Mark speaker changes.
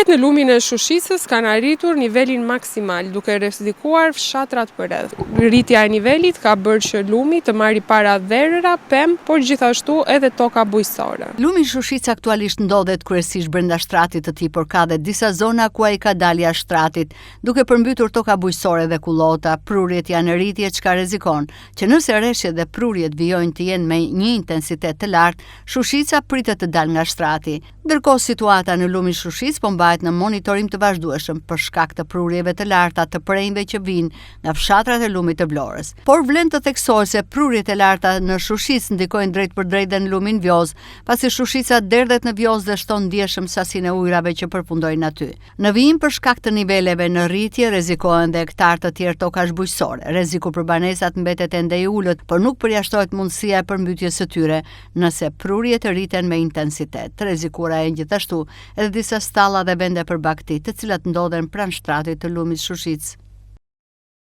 Speaker 1: Prurjet në lumin e Shushicës kanë arritur nivelin maksimal, duke rrezikuar fshatrat përreth. Rritja e nivelit ka bërë që lumi të marrë para dherëra, pemë, por gjithashtu edhe toka bujqësore.
Speaker 2: Lumi Shushicë aktualisht ndodhet kryesisht brenda shtratit të tij, por ka dhe disa zona ku ai ka dalë jashtë shtratit, duke përmbytur toka bujqësore dhe kullota. Prurjet janë në rritje, çka rrezikon që nëse reshjet dhe prurjet vijojnë të jenë me një intensitet të lartë, Shushica pritet të dalë nga shtrati. Ndërkohë situata në lumin Shushicë po mbahet në monitorim të vazhdueshëm për shkak të prurjeve të larta të përrenjve që vijnë nga fshatrat e lumit të Vlorës. Por vlen të theksohet se prurjet e larta në Shushicë ndikojnë drejtpërdrejt dhe në lumin Vjosë, pasi Shushica derdhet në Vjosë dhe shton ndjeshëm sasinë e ujërave që përfundojnë aty. Në vijim për shkak të niveleve në rritje rrezikohen dhe hektarë të tjerë tokash bujqësore. Rreziku për banesat mbetet ende i ulët, por nuk përjashtohet mundësia e përmbytjes së tyre nëse prurjet rriten me intensitet. Të rrezikuara janë gjithashtu edhe disa stalla dhe vende për bagëti, të cilat ndodhen pranë shtratit të lumit Shushicë.